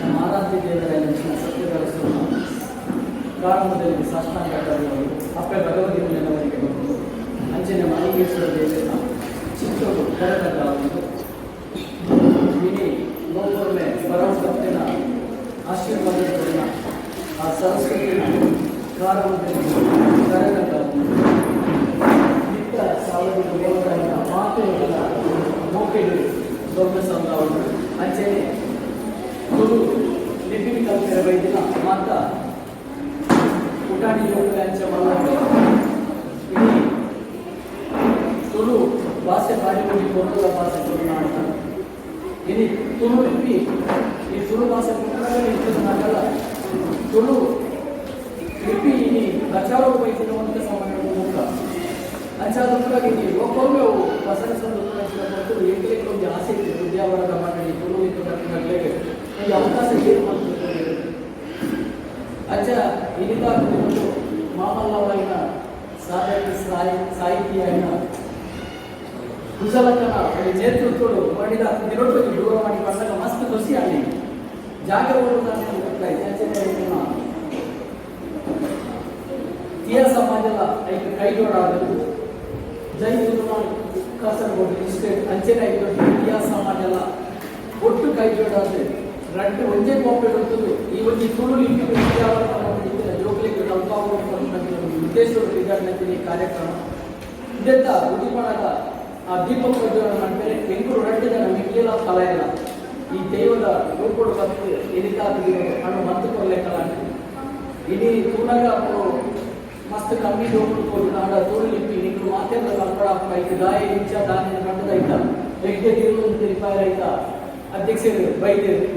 ನಮ್ಮ ಆರಾಧ್ಯ ದೇವರಾದ ಸತ್ಯದ ಕಾರಣದಲ್ಲಿ ಸಾಷ್ಟಾಂಗ ಕರೆಯುವುದು ಅಪ್ಪೆ ಭಗವತಿ ನೆನವರಿಗೆ ಬಂದು ಅಂಚನೆ ಮಾಲಿಂಗೇಶ್ವರ ದೇವರ ಚಿತ್ತೋಡು ಕರಗಲ್ಲಾಗುವುದು. ಇನಿ ಲೋಕೊರ್ಮೆ ಪರಮಭಕ್ತನ ಆಶೀರ್ವಾದದ ಆ ಸರಸ್ವತಿನ ಕಾರಣದಲ್ಲಿ ಕರಗಲ್ಲಾಗುವುದು. ನಿತ್ತ ಸಾರ್ವಜನಿಕ ದೇವರಾಯನ ಮಾತೆಗಳ ಮೋಕೆಡು ದೊಡ್ಡ ಸಂಘವನ್ನು ಅಂಚನೆ ತುಳು ಲಿಪಿ ಕಲ್ಪನೆ ಬೈದಿನ ಮಾತ ಪುಟಾಣಿ ಜೋಕುಲೆ ಅಂಚ ಮಲ್ಲ. ಇಡೀ ತುಳು ಭಾಷೆ ಬಾರಿ ಒಂಜಿ ಪೊರ್ಲುದ ಭಾಷೆ ತುಳುನಾಡ. ಇನಿ ತುಳು ಲಿಪಿ, ಈ ತುಳು ಭಾಷೆ ಇತ್ತಿನಾಗಲ್ಲ ತುಳು ಲಿಪಿ ಇನಿ ಪ್ರಚಾರ ಬೈದಿನ ಒಂದು ಸಾಮಾನ್ಯ ಮುಖ ಅಂಚಾದ ಇನಿ ಲೋಕೊಮ್ಮೆ ಅವು ಪಸರಿಸಲು ಕೊಟ್ಟು ಎಂಕ್ಲೆಗ್ ಒಂಜಿ ಆಸೆ ಇತ್ತು. ಉದ್ಯಾವರದ ಮಂಡಳಿ ತುಳು ಲಿಪಿ ಕಲ್ಪಿನಕ್ಲೆಗ್ ಒಂದು ಅವಕಾಶ ಏನು ಮಾಡ್ತಾರೆ. ಅಂಚ ಇನಿತ ಒಂದು ಮಾಮಲ್ಲವಾಯಿನ ಸಾಧಕ ಸಾಹಿತಿಯಾಯಿನ ಕುಶಲಕ್ಕನ ಒಂದು ನೇತೃತ್ವಡು ಮಾಡಿದ ದಿನೊಟ್ಟು ದೂರವಾಣಿ ಬಂದಾಗ ಮಸ್ತ್ ಖುಷಿ ಆಗಿ ಜಾಗ ಗೊತ್ತಾಯ್ತು. ಅಂಚನೆ ನಮ್ಮ ತೀಯ ಸಮಾಜದ ಐಕ್ ಕೈ ಜೋಡಾದರು. ಜೈ ತುಳುನಾಡು ಕಾಸರಗೋಡು ಇಸ್ಟೇಟ್ ಅಂಚನೆ ಐದು ತೀಯ ಸಮಾಜದ ಒಟ್ಟು ಕೈ ಜೋಡಾದ್ರೆ ರಡ್ಡ್ ಒಂಜೇ ಕಾಪಿ ಇರ್ತದೆ. ಈ ಒಂಜಿ ತುಳು ಲಿಪಿ ಜೋಕ್ಲಿಗೆ ಕಲ್ಪಾವುವ ಉದ್ದೇಶದ ಈ ಕಾರ್ಯಕ್ರಮ ಇದೆಂತ ಉದಿಪಣದ ಆ ದೀಪ ಪ್ರಜ್ವಲನ ಮಾಡ್ತಾರೆ. ಎಂಕುಲು ರಡ್ಡ್ ಜನ ಮಿಕ್ಕಿಲ ಕಲಾಯಲ್ಲ ಈ ದೈವದ ರೂಪೋಡು ಬತ್ತು ಎನಿತಾದ ಹಣ್ಣು ಮಂತು ಕೊರ್ಲೆಕ್ಕಲ. ಇಡೀ ತೂನಗ ಅప్పుడు ಮಸ್ತ್ ಕಮ್ಮಿ ಜೋಕುಲು ತೋಜುನ. ಆಂಡ ತುಳು ಲಿಪಿ ನಿಕ್ಲು ಮಾತೆರ್ಲ ಕಲ್ಪಡ ಐಕ್ ದಾಯ ಇಂಚ ದಾನಿನ ಕಂಡದ ಐತ ಎಡ್ಡೆ ತಿರುವು ತೆರಿಪಾಯರ ಐತ ಅಧ್ಯಕ್ಷರು ಬೈದೆರು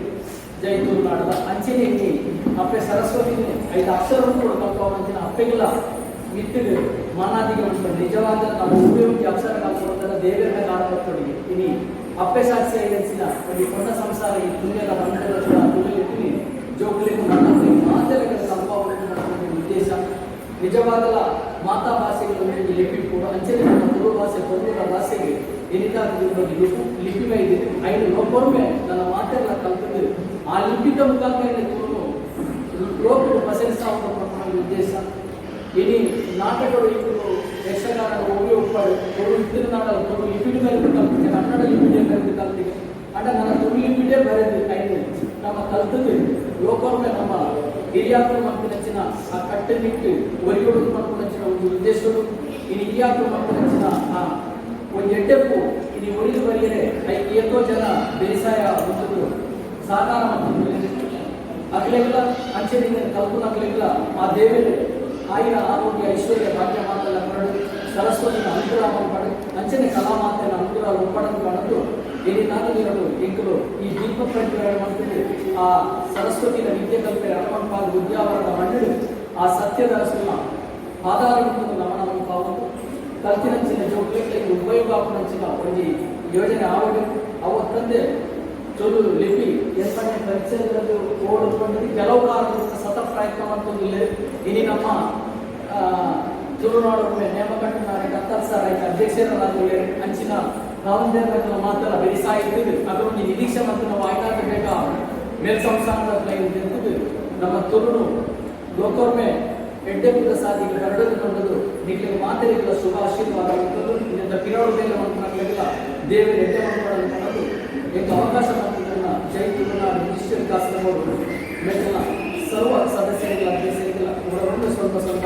ಜೈ ತುಳುನಾಡದ. ಅಂಚನೆ ಇಲ್ಲಿ ಅಪ್ಪೆ ಸರಸ್ವತಿ ಐತ ಅಕ್ಷರ ಕೂಡ ಕಲ್ಪವಂಚಿನ ಅಪ್ಪೆಗೆಲ್ಲ ಮಿತ್ತಿಡು ಮಾನಾದಿಗೆ ಉಂಟು. ನಿಜವಾದ ನಾವು ಉಪಯೋಗಿ ಅಕ್ಷರ ಕಲ್ಪವಂತರ ದೇವರನ್ನ ಕಾಣಬರ್ತೊಡಿಗೆ ಇನಿ ಅಪ್ಪೆ ಸಾಕ್ಷಿ ಐದನ್ಸಿನ ಒಂದು ಪೊಣ್ಣ ಸಂಸಾರ ಈ ಪುಣ್ಯದ ಮಂಡಲ ತುಳು ಲಿಪಿ ಜೋಕುಲೆಗ್ ಮನ್ನ ಮಾತೆರೆಗ್ ಕಲ್ಪಾವುನ ಉದ್ದೇಶ. ನಿಜವಾದಲ ಮಾತಾ ಭಾಷೆಗಳು ಒಂದು ಲಿಪಿ ಕೂಡ. ಅಂಚನೆ ನಮ್ಮ ತುಳು ಭಾಷೆ ಪೊರ್ಲುದ ಭಾಷೆಗೆ ಎನಿತಾದ ಲಿಪಿ ಲಿಪಿ ಇದೆ. ಐನು ಲೋಕೊರ್ಮೆ ನನ್ನ ಮಾತೆಲ್ಲ ಕಲ್ತದ್ದು ಆ ಲಿಪಿತ ಮುಖಾಂತರ ತುಳು ಲೋಕಡು ಪಸರಿಸಾವುದ ಉದ್ದೇಶ. ಇನಿ ನಾಟಕಗಳು ಇವರು ಯಕ್ಷಗಾನ ಹೋಗಿ ಒಪ್ಪಾಡು ತುಳು ಇತ್ತಿನ ನಾಟಕ ತುಳು ಲಿಪಿಡ್ ಬರೆದು ಕಲ್ತಿದ್ದೆ, ಕನ್ನಡ ಲಿಪಿಡೆ ಬರೆದು ಕಲ್ತಿದ್ದೆ. ಅಂಡ ನನ್ನ ತುಳು ಲಿಪಿಡೇ ಬರೆದು ಐನು ನಮ್ಮ ಕಲ್ತದ್ದು ಲೋಕೊರ್ಮೆ ನಮ್ಮ ಹಿರಿಯಾಕರು ಮಕ್ಕಳು ಆ ಕಟ್ಟುನಿಟ್ಟು ಒರಿಯೋಡು ಮಕ್ಕಳು ಒಂದು ಉದ್ದೇಶಗಳು. ಇನ್ನು ಹಿರಿಯಾಕರು ಮಕ್ಕಳು ಆ ಒಂದು ಎಡ್ಡೆಪ್ಪು ಇನಿ ಒರಿದು ಬರೆಯರೆ ಐಕ್ ಏತೋ ಜನ ಬೇಸಾಯ ಒಂದು ಸಹಕಾರ ಮತ್ತು ಅಕ್ಲೆಗ್ಲ ಅಂಚನೆ ಕಲ್ಪನ ಅಕ್ಲೆಗ್ಲ ಆ ದೇವರು ಆಯಿನ ಆರೋಗ್ಯ ಐಶ್ವರ್ಯ ಭಾಗ್ಯ ಮಾತೆಲ್ಲ ಕೊರಡು, ಸರಸ್ವತಿನ ಅನುಗ್ರಹ ಪಡು, ಅಂಚನೆ ಕಲಾಮಾತೆನ ಅನುಗ್ರಹ ಒಪ್ಪಡನ್ನು ಪಡೆದು ಇಲ್ಲಿ ನಾನು ನೀರಲು ಎಂಕುಲು ಈ ದೀಪ ಪ್ರಜ್ವಲನೆ ಮಾಡ್ತಿದ್ದು ಆ ಸರಸ್ವತಿನ ವಿದ್ಯೆ ಕಲ್ಪೆ ಅರಮನ್ಪಾದ ಉದ್ಯಾವರದ ಮಂಡಳಿ ಆ ಸತ್ಯದ ಅರಸುನ ಆಧಾರವನ್ನು ನಮನ ಪಾವು ಕಲ್ತಿನಂಚಿನ ಜೋಕ್ಲೆಗ್ ಉಪಯೋಗ ಆಪುನಂಚಿನ ಒಂಜಿ ಯೋಜನೆ ಆವಡ್. ಅವು ತಂದೆ ತುಳು ಲಿಪಿ ಏರ್ಪಡೆ ಪರಿಚಯದಲ್ಲಿ ಓಡುಕೊಂಡು ಕೆಲವು ಕಾರಣದಿಂದ ಸತತ ಪ್ರಯತ್ನ ಮಾಡ್ಕೊಂಡಿಲ್ಲ. ಇನಿ ನಮ್ಮ ತುಳುನಾಡು ನೇಮಕಟ್ಟು ಕತ್ತಲ್ ಸರ್ ಆಯ್ತು ಅಧ್ಯಕ್ಷರಾದ ಅಂಚಿನ ರಾಮದೇವರ ಮಾತೆಲ್ಲ ಬೆರಿಸಾಯಿತು. ಅದರೊಂದು ನಿರೀಕ್ಷೆ ಮತ್ತು ನಾವು ಆಯ್ತಾದ ಬೇಗ ಮೇಲ್ ಸಂಸ್ಥಾನದ ನಮ್ಮ ತುಳುನು ಲೋಕೊರ್ಮೆ ಎಡ್ಡೆಪುದ ಸಾದಿಗೆ ಹರಡಲು ಕೊಂಡದು. ನಿಕ್ಲೆಗ್ ಮಾತೆರೆಗ್ಲ ಶುಭ ಆಶೀರ್ವಾದ ಉಂಟು. ಇದರಿಂದ ಪಿರೋಡು ಮೇಲೆ ಮಲ್ಪುನಕ್ಲೆಗ್ಲ ದೇವರು ಎಡ್ಡೆ ಮಲ್ಪಡಲು ಪಂಡುದು ಎಂಕ್ ಅವಕಾಶ ಮಲ್ತುದನ್ನ ಜೈ ತುಳುನಾಡು ರಿಜಿಸ್ಟರ್ಡ್ ಕಾಸರಗೋಡು ಮೆಟ್ಟಲ ಸರ್ವ ಸದಸ್ಯರಿಗೆಲ್ಲ ಅಧ್ಯಕ್ಷರಿಗೆಲ್ಲ ಅವರನ್ನು ಸ್ವಲ್ಪ ಸ್ವಲ್ಪ